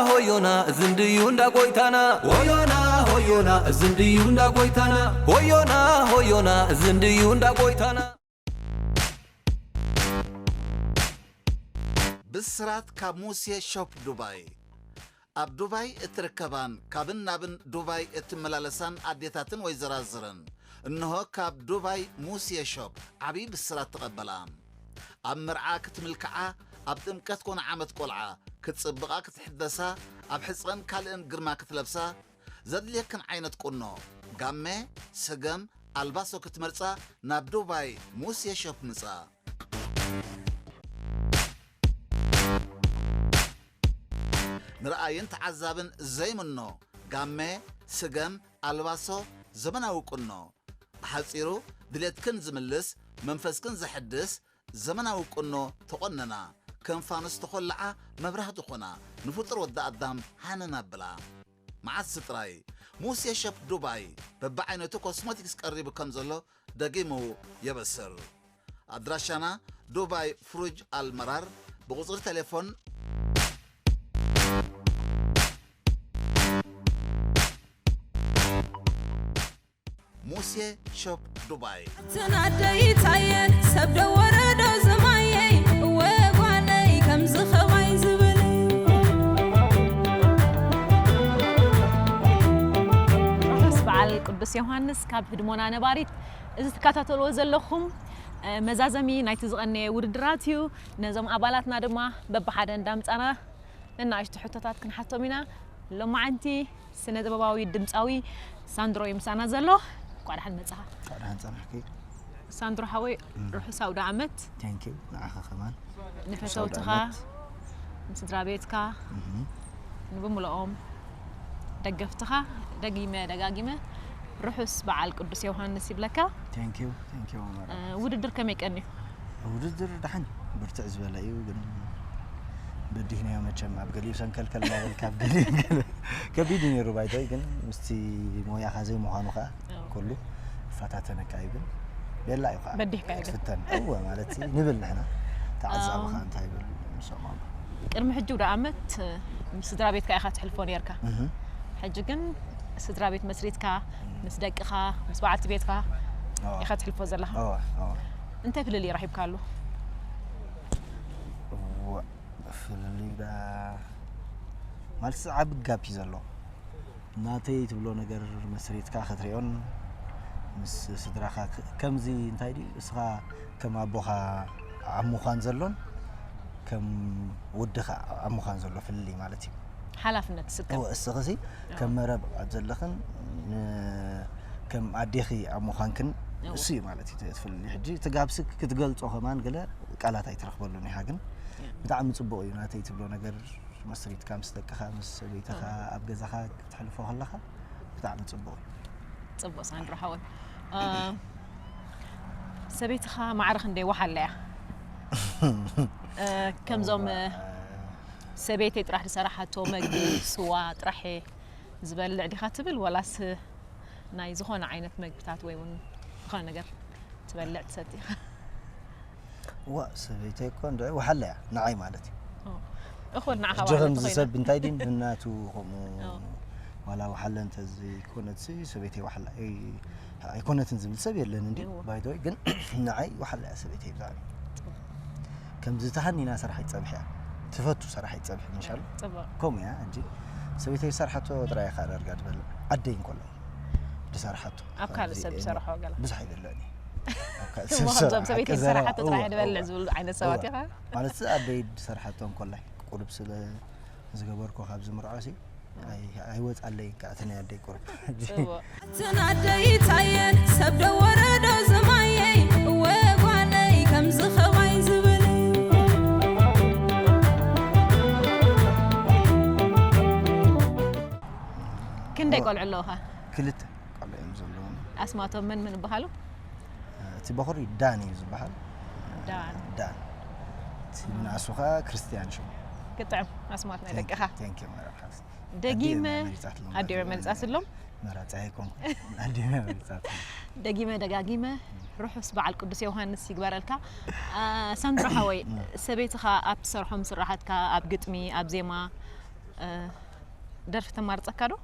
ሆዮና ዝንድዩ እንዳ ጎይታና። ሆዮና ሆዮና ዝንድዩ እንዳ ጎይታና። ሆዮና ሆዮና ዝንድዩ እንዳ ጎይታና። ብስራት ካብ ሙሴ ሾፕ ዱባይ። ኣብ ዱባይ እትርከባን ካብን ናብን ዱባይ እትመላለሳን ኣዴታትን ወይዘራዝርን፣ እንሆ ካብ ዱባይ ሙሴ ሾፕ ዓብዪ ብስራት ተቐበላ። ኣብ መርዓ ክትምልክዓ፣ ኣብ ጥምቀት ኮነ ዓመት ቆልዓ ክትጽብቓ ክትሕደሳ፣ ኣብ ሕጽረን ካልእን ግርማ ክትለብሳ፣ ዘድልየክን ዓይነት ቁኖ፣ ጋመ፣ ስገም፣ ኣልባሶ ክትመርጻ ናብ ዱባይ ሙሴ ሾፕ ምጻ። ንረኣይን ተዓዛብን ዘይምኖ ጋመ፣ ስገም፣ ኣልባሶ፣ ዘመናዊ ቁኖ። ብሓጺሩ ድሌትክን ዝምልስ፣ መንፈስክን ዘሕድስ ዘመናዊ ቁኖ ተቖነና። ከም ፋኑስ ተኾልዓ መብራህቲ ኾና፣ ንፍጡር ወዲ ኣዳም ሃነን ኣብላ። መዓስ ጥራይ ሙሴ ሸፕ ዱባይ በብዓይነቱ ኮስሞቲክስ ቀሪቡ ከም ዘሎ ደጊሙ የበስር። ኣድራሻና ዱባይ ፍሩጅ ኣልመራር ብቁጽሪ ቴሌፎን ሙሴ ሾፕ ዱባይ። ትናደይ ታየ ሰብ ዶ ወረዶ ዝማየይ እወ ጓለይ ከምዚ ኸማይ ዝብል ርሑስ በዓል ቅዱስ ዮሃንስ ካብ ህድሞና ነባሪት። እዚ ትከታተልዎ ዘለኹም መዛዘሚ ናይቲ ዝቐነየ ውድድራት እዩ። ነዞም ኣባላትና ድማ በብሓደ እንዳምጻና ንናእሽቱ ሕቶታት ክንሓቶም ኢና። ሎማዓንቲ ስነ ጥበባዊ ድምፃዊ ሳንድሮ እዩ ምሳና ዘሎ። እንኳዕ ደሓን መጻኻ። እንኳዕ ደሓን ጸናሕኪ። ሳንድሮ ሓወይ፣ ርሑስ ኣውደ ዓመት። Thank you። ንዓኻ ከማን። ንፈተውትኻ፣ ንስድራ ቤትካ፣ ንብምልኦም ደገፍትኻ ደጊመ ደጋጊመ ርሑስ በዓል ቅዱስ ዮሃንስ ይብለካ። Thank you። Thank you ማራ። ውድድር ከመይ ቀንዩ? ውድድር ደሓን ብርትዕ ዝበለ እዩ፣ ግን በዲህናዮ መቸም። ኣብ ገሊኡ ሰንከልከል እናበልካ፣ ኣብ ገሊኡ ገለ ከቢድ እዩ ነይሩ ባይታይ። ግን ምስቲ ሞያኻ ዘይምዃኑ ከዓ ኩሉ ይፈታተነካ እዩ። ግን ቤላ እዩ ከዓ በዲህካዮ ግን። ትፍተን። እወ ማለት ንብል ንሕና ተዓዛቢ ከዓ እንታይ ይብል ንሰምዖ። ቅድሚ ሕጂ ውደ ዓመት ምስ ስድራ ቤትካ ኢኻ ትሕልፎ ነርካ። ሕጂ ግን ስድራ ቤት መስሪትካ ምስ ደቅኻ ምስ በዓልቲ ቤትካ ኢኻ ትሕልፎ ዘለኻ። እንታይ ፍልልይ ረኺብካሉ? ፍልልይ ማለት ዓቢ ጋፕ እዩ ዘሎ። ናተይ ትብሎ ነገር መስሪትካ ክትሪኦን ምስ ስድራኻ ከምዚ እንታይ ድዩ እስኻ ከም ኣቦኻ ኣብ ምዃን ዘሎን ከም ወድኻ ኣብ ምዃን ዘሎ ፍልልይ ማለት እዩ። ሓላፍነት ትስከም። እወ፣ እስኺ ሲ ከም መረብ ኣብ ዘለኽን ን- ከም ኣዴኺ ኣብ ምዃንክን እወ። እሱ እዩ ማለት እዩ እቲ ፍልልይ። ሕጂ እቲ ጋፕ ሲ ክትገልጾ ከማን ገለ ቃላት ኣይትረኽበሉን ኢኻ፣ ግን ብጣዕሚ ጽቡቕ እዩ ናተይ ትብሎ ነገር መስሪትካ ምስ ደቅኻ ምስ ሰበይትኻ ኣብ ገዛኻ ክትሕልፎ ከለኻ ብጣዕሚ ጽቡቕ እዩ። ጽቡቕ ሳንድሮ ሓወይ። ሰበይትኻ ማዕረ ክንደይ ወሓላ እያ? ከምዞም ሰበይተይ ጥራሕ ዝሰራሓቶ መግቢ ስዋ ጥራሕ እየ ዝበልዕ ዲኻ ትብል፣ ዋላስ ናይ ዝኾነ ዓይነት መግብታት ወይ እውን ዝኾነ ነገር ትበልዕ ትሰቲ ኢኻ? ዋ ሰበይተይ እኮ እንድዒ ወሓላ እያ ንዓይ ማለት እዩ። እኹል ንዓኻ ሕጂ ዋሕላ ከምዚ ተኾይና። ሰብ እንታይ ድዩ ንናቱ ከምኡ ዋላ ወሓለ እንተዘይኮነትሲ ሰበይተይ ወሓላ ኣይኮነትን ዝብል ሰብ የለን እንዲ ባይደወይ ግን ንዓይ ወሓላ እያ ሰበይተይ ብዛዕባ ከምዚ ተሃኒና ሰራሒት ፀብሒ እያ ትፈቱ ሰራሒት ፀብሒ ምሻል ጽቡቕ። ከምኡ እያ እንጂ ሰበይተይ ዝሰርሓቶ ጥራይ እያ ከዓ ዳርጋ ትበልዕ ዓደይ እንኮላ ድሰርሓቶ ኣብ ካልእ ሰብ ዝሰርሖ ገለ ብዙሕ ኣይበልዕን እየ ኣብ ካልእ እሞ ሰብ ከምዞም ሰበይቲ ዝሰርሓ ዝሰርሓቶ ጥራሕ እወ፣ ድበልዕ ዝብሉ ዓይነት ሰባት እወ። ኢኻ ማለት ኣብዚ ኣደይ ዝሰርሓቶ እንኮላይ ቁሩብ ስለ ዝገበርኩ ካብ ዝምርዖ ሲ ኣይ- ኣይወፃለይ ከዓ እቲ ናይ ኣደይ ቁሩብ ጽቡቕ እትን ኣደይ ታየ ሰብ ዶ ወረዶ ዝማየይ እወ ጓለይ ከምዚ ኸማይ ዝብል ክንደይ ቆልዑ ኣለውኻ? ክልተ ቆልዑ እዮም ዘለዎም ኣስማቶም መን መን ይበሃሉ? እቲ በኹሪ ዳን እዩ ዝበሃል ዳን ዳን እቲ ንኣሱ ከዓ ክርስትያን ሽሙ ግጥዕም ኣስማት ናይ ደቅኻ Thank you ማርያም ሓፍቲ ደጊመ ኣዲመ መሪጻትሎም ኣዲመ መሪጻትሎም መራጺ ኣይኮንኩ ኣዲመ መሪጻትሎም ደጊመ ደጋጊመ ርሑስ በዓል ቅዱስ ዮሃንስ ይግበረልካ። አ፣ ሳንድሮ ሓወይ ሰበይትኻ ኣብ ትሰርሖም ስራሓትካ ኣብ ግጥሚ ኣብ ዜማ ደርፊ ተማርጸካ ዶ?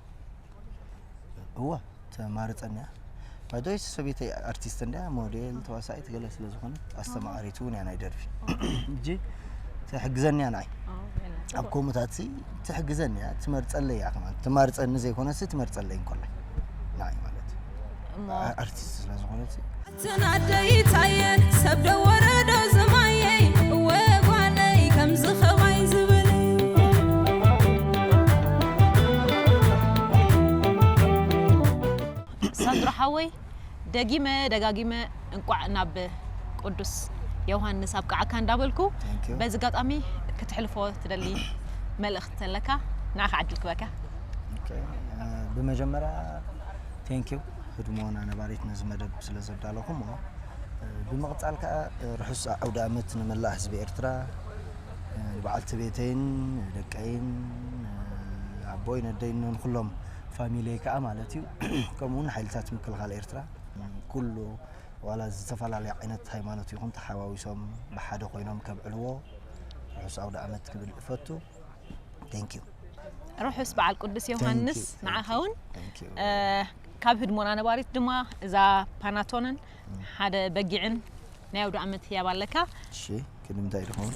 እዋ፣ ተማርጸኒ እያ። ባይዶይ ሰበይተይ ኣርቲስት እንድያ፣ ሞዴል፣ ተዋሳኢት ገለ ስለ ዝኾነት ኣስተማቓሪት እውን እያ ናይ ደርፊ። እጂ ትሕግዘኒ እያ ንዓይ። ኣብ ከምኡታት ሲ ትሕግዘኒ እያ፣ ትመርጸለይ እያ ከማን። ትማርጸኒ ዘይኮነሲ ትመርጸለይ እንኮላ ንዓይ ማለት እዩ። እሞ ኣርቲስት ስለ ዝኾነት ሲ ኣትን ኣደይታየ ሰብ ዶ ወረዶ ዝማየይ እወ ጓለይ ከምዚ ኸባይ ዝብል ሳንድሮ ሓወይ፣ ደጊመ ደጋጊመ እንቋዕ ናብ ቅዱስ ዮሃንስ ኣብቅዓካ እንዳበልኩ፣ Thank you። በዚ ኣጋጣሚ ክትሕልፎ ትደሊ መልእኽቲ ተለካ ንዓኻ ዕድል ክበካ። Okay፣ እ፣ ብመጀመርያ thank you ህድሞና ነባሪት ነዚ መደብ ስለ ዘዳለኹሞ፣ እ፣ ብምቕጻል ከኣ፣ እ፣ ርሑስ ኣውደ ኣመት ንመላእ ህዝቢ ኤርትራ፣ እ፣ ንበዓልቲ ቤተይን፣ ደቀይን፣ እ፣ ኣቦይ፣ ነደይን ንኹሎም ፋሚሊየይ ከኣ ማለት እዩ። ከምኡ እውን ሓይልታት ምክልኻል ኤርትራ፣ ኩሉ ዋላ ዝተፈላለየ ዓይነት ሃይማኖት ይኹን ተሓዋዊሶም ብሓደ ኮይኖም ከብዕልዎ ርሑስ ኣውደ ኣመት ክብል እፈቱ። Thank you። ርሑስ በዓል ቅዱስ ዮሃንስ ንዓኻ እውን። Thank you። እ፣ ካብ ህድሞና ነባሪት ድማ እዛ ፓናቶነን ሓደ በጊዕን ናይ ኣውደ ኣመት ህያብ ኣለካ። እሺ፣ ክንዲ ምንታይ ድኸውን?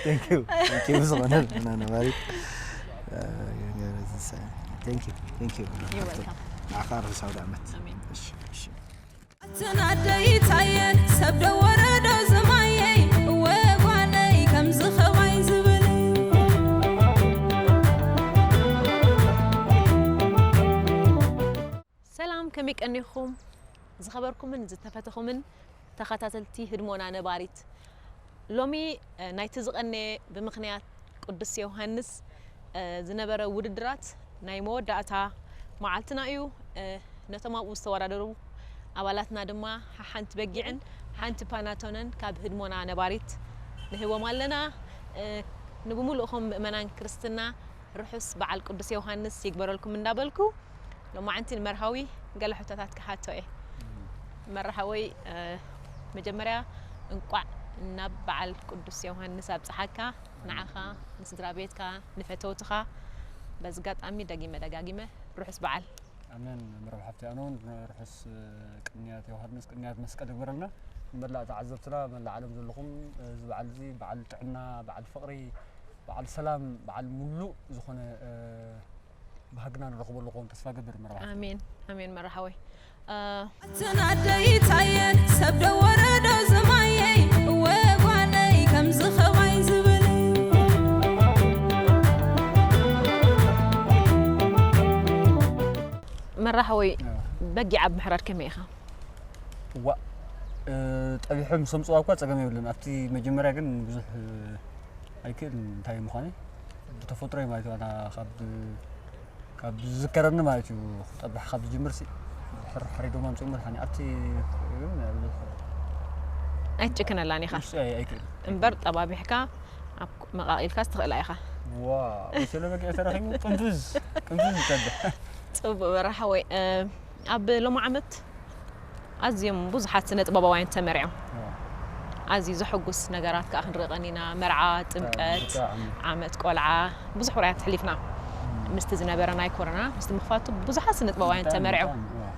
Thank you። Thank you ብዝኾነ ህድሞና ነባሪት። እ፣ Thank you። Thank you። You're welcome። ንዓኻ ርሑስ ኣውደ ኣመት። ኣሜን። እሺ፣ እሺ። ኣትን ኣደይታየ ሰብ ዶ ወረዶ ዝማየይ እወ ጓለይ ከምዚ ኸባይ ዝብል ሰላም፣ ከመይ ቀኒኹም? ዝኸበርኩምን ዝተፈተኹምን ተኸታተልቲ ህድሞና ነባሪት፣ ሎሚ፣ እ፣ ናይቲ ዝቐነየ ብምኽንያት ቅዱስ ዮሃንስ፣ እ፣ ዝነበረ ውድድራት ናይ መወዳእታ መዓልትና እዩ። እ፣ ነቶም ኣብኡ ዝተወዳደሩ ኣባላትና ድማ ሓንቲ በጊዕን ሓንቲ ፓናቶነን ካብ ህድሞና ነባሪት ንህቦም ኣለና። እ፣ ንብምሉእኹም ምእመናን ክርስትና ርሑስ በዓል ቅዱስ ዮሃንስ ይግበረልኩም እንዳበልኩ፣ ሎማዓንቲ ንመርሃዊ ገለ ሕቶታት ክሓቶ እየ። መርሃወይ፣ እ፣ መጀመርያ እንቋዕ ናብ በዓል ቅዱስ ዮሃንስ ኣብጽሓካ፣ ንዓኻ፣ ንስድራ ቤትካ፣ ንፈተውትኻ። በዚ ኣጋጣሚ ደጊመ ደጋጊመ ርሑስ በዓል። ኣሜን። መርሃዊ ሓፍቲ ኣኖን ርሑስ ቅንያት ዮሃንስ፣ ቅንያት መስቀል ይግበረልና። ንመላእ ተዓዘብትና፣ መላእ ዓለም ዘለኹም፣ እዚ በዓል እዚ በዓል ጥዕና፣ በዓል ፍቕሪ፣ በዓል ሰላም፣ በዓል ሙሉእ ዝኾነ፣ እ፣ ባህግና ንረኽበሉ ክኸውን ተስፋ ገብር። መርሓባ። ኣሜን፣ ኣሜን መርሓወይ። እ፣ ኣትን ኣደይታየ ሰብ ዶ ወረዶ ዝማየይ እወ ጓለይ ከምዚ ኸባይ ዝብል መራሕወይ፣ እ። በጊዕ ኣብ ምሕራድ ከመይ ኢኻ? እዋእ፣ እ፣ ጠቢሖም ምስ ኣምጽዋ እኳ ጸገም የብለን። ኣብቲ መጀመርያ ግን ብዙሕ፣ እ፣ ኣይክእልን እንታይ ምዃነይ። ብተፈጥሮይ ማለት እዩ። ኣና ካብ፣ ካብ ዝዝከረኒ ማለት እዩ። ክጠብሕ ካብ ዝጅምር ሲ፣ ሕር-፣ ሕሪዶም ኣምጽኦም መድሓኒ። ኣብቲ ግን ብዙሕ ኣይትጭክነላን ኢኻ። ውሽጢ ኣይ-፣ ኣይክእልን። እምበር ጠባቢሕካ ኣብ መቃቂልካስ ትኽእላ ኢኻ። ዋው፣ ወሸለ በጊዕ ተረኺቡ ቅንፍዝ፣ ቅንፍዝ ይጸብሕ። ጽቡቕ መራሕወይ፣ እ፣ ኣብ ሎሚ ዓመት ኣዝዮም ብዙሓት ስነ ጥበባውያን ተመርዕዮም። ኣዎ። ኣዝዩ ዘሐጉስ ነገራት ከኣ ክንርኢ ቀኒና፣ መርዓ፣ ጥምቀት፣ ብጣዕሚ። ዓመት ቆልዓ፣ ብዙሕ ውራያት ኣሕሊፍና። እም። ምስቲ ዝነበረ ናይ ኮሮና፣ ምስቲ ምኽፋቱ ብዙሓት ስነ ጥበባውያን ብጣዕሚ፣ ተመርዕዮም። ብጣዕሚ፣ ኣዎ።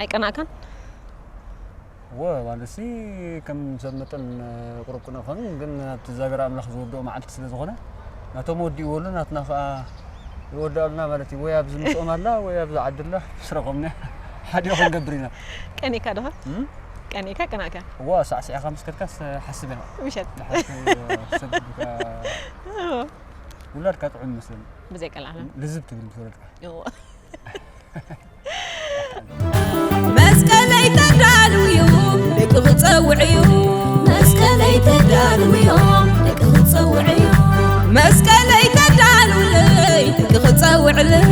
ኣይቀናእካን? እወ፣ ማለትሲ ከም ሰብ መጠን ቁሩብ ቅኑዕ ክኸውን፣ ግን ኣብቲ እግዚኣብሔር ኣምላኽ ዝወድኦ መዓልቲ ስለ ዝኾነ፣ ናቶም ወዲእዎ ኣሎ፣ ናትና ኸኣ ይወድኣሉና ማለት እዩ። ወይ ኣብዚ ምስኦም ኣላ፣ ወይ ኣብዚ ዓዲ ኣላ፣ ምስ ረኸብና ሓዲኡ ክንገብር ኢና። ቀኒእካ ዶ? እም? ቀኒእካ፣ ቀናእካ? እዋ፣ ሳዕሲዕኻ ምስ ከድካስ ሓስብ ኢኻ። ምሸት። ንሓንቲ ሰብ ከ-፣ እዎ። ውላድካ ጥዑም ይመስለኒ። ብዘይ ቀላዕላ። ልዝብ ትብል ምስ ወለድካ። እዎ። መስቀለይ ተዳልውዩ ደቂ ክጸውዕዩ። መስቀለይ ተዳልውዩ ደቂ ክጸውዕዩ። መስቀለይ ተዳልውለይ ደቂ ክጸውዕለይ።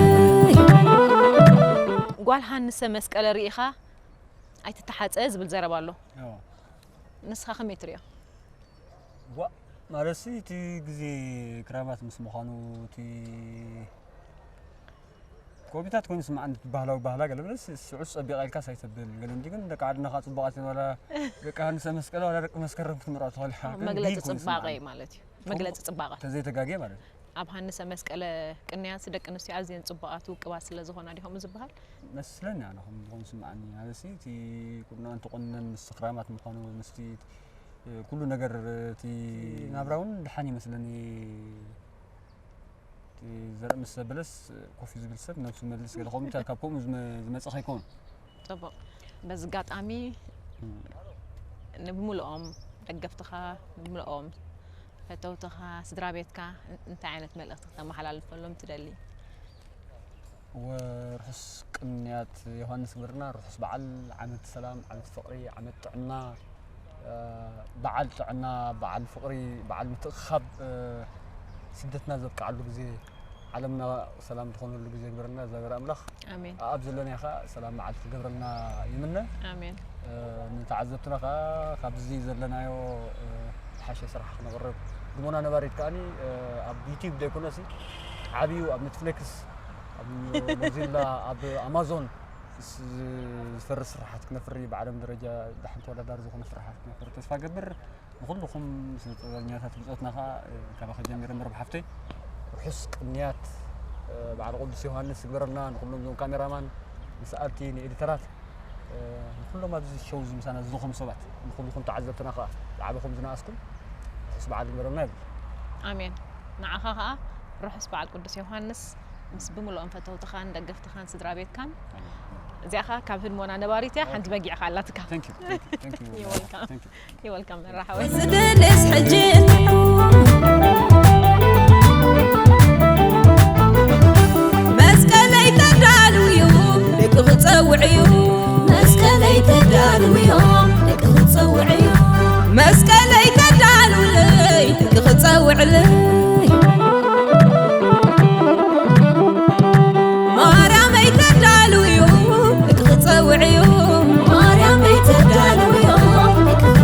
ጓል ሃንሰ መስቀለ ርኢኻ ኣይትተሓጸ ዝብል ዘረባ ኣሎ። ኣዎ። ንስኻ ከመይ ትርእዮ? ዋእ፣ ማለትሲ እቲ ግዜ ክራማት ምስ ምዃኑ፣ እቲ ኮቢታት ኮይኑ ስማዕ፣ ባህላዊ ባህላ ገለ መለስ ስዑ ጸቢቓ ኢልካስ ኣይተብል። ገለ እንዲ ግን ደቂ ዓድና ከኣ ጽቡቓት እዮም፣ ዋላ ደቂ ሃንሰ መስቀል ዋላ ደቂ መስከረም ክትምርዖ ትኽእል ኢኻ። ግን መግለጺ ቢግ ኮይኑ ጽባቐ ስማዕ። እዩ ማለት እዩ። መግለፂ ፅባቐ። ተዘይተጋግየ ማለት እዩ። ኣብ ሃንሰ መስቀለ ቅንያት ደቂ ኣንስትዮ ኣዝየን ፅቡቓት ውቅባት ስለ ዝኾና ዲኹም ዝበሃል? መስለኒ ኣነ ከም ዝኾኑ ስምዓኒ። ማለት እቲ ቁኖ እንትቆነን ምስ ስኽራማት ምዃኑ ምስቲ ኩሉ ነገር እቲ ናብራ እውን ድሓን ይመስለኒ። ዘርኢ ምስ ዘበለስ ኮፍ ዝብል ሰብ ነብሱ መልስ ገለ ከምኡ ካብ ከምኡ ዝመፀ ከይከውን። ፅቡቕ። በዚ ኣጋጣሚ ንብምልኦም ደገፍትኻ፣ ንብምልኦም ፈተውትኻ፣ ስድራ ቤትካ እንታይ ዓይነት መልእኽቲ ክተመሓላልፈሎም ትደሊ? ወርሑስ ቅንያት ዮሃንስ ግብርና ርሑስ በዓል ዓመት ሰላም፣ ዓመት ፍቕሪ፣ ዓመት ጥዕና፣ በዓል ጥዕና፣ በዓል ፍቕሪ፣ በዓል ምትእኻብ፣ ስደትና ዘብቅዓሉ ግዜ፣ ዓለምና ሰላም ዝኾነሉ ግዜ ግበረልና እግዚኣብሔር ኣምላኽ። ኣሜን። ኣብ ዘለና ኢኻ ሰላም መዓልቲ ክገብረልና ይምነ። ኣሜን። ንተዓዘብትና ከዓ ካብዚ ዘለናዮ ዝሓሸ ስራሕ ክነቕርብ ድሞና ነባሪት ከዓኒ ኣብ ዩቲዩብ ዘይኮነሲ ዓብዩ ኣብ ኔትፍሊክስ ኣብ ሞዚላ ኣብ ኣማዞን ዝፈርስ ስራሓት ክነፍሪ ብዓለም ደረጃ ዳሕን ተወዳዳሪ ዝኾነ ስራሓት ክነፍሪ ተስፋ ገብር። ንኩልኹም ስነ ጥበበኛታት ብፆትና ከዓ ካባኸ ጀሚረ ምርብ ሓፍተይ ርሑስ ቅንያት በዓል ቅዱስ ዮሃንስ ይግበረልና። ንኩሎም ዞም ካሜራማን ንስኣልቲ ንኤዲተራት ንኩሎም ኣብዚ ሸው እዚ ምሳና ዝለኹም ሰባት ንኩልኹም ተዓዘብትና ከዓ ዝዓበኹም ዝነኣስኩም ርሑስ በዓል ይግበረልና ይብል። ኣሜን። ንዓኻ ከዓ ርሑስ በዓል ቅዱስ ዮሃንስ ምስ ብምልኦም ፈተውትኻን ደገፍትኻን ስድራ ቤትካን። እዚኣ ከዓ ካብ ህድሞና ነባሪት እያ። ሓንቲ በጊዕኻ ኣላትካ። Thank you, thank you, thank you. You're welcome. Thank you. You're welcome መራሓወይ። ዝድልስ ሕጂ መስቀለይ ተዳልውዩ ደቂ ክፀውዕዩ መስቀለይ ተዳልውዮም ደቂ ክፀውዕዩ መስቀለይ ተዳልውለይ ደቂ ክፀውዕለይ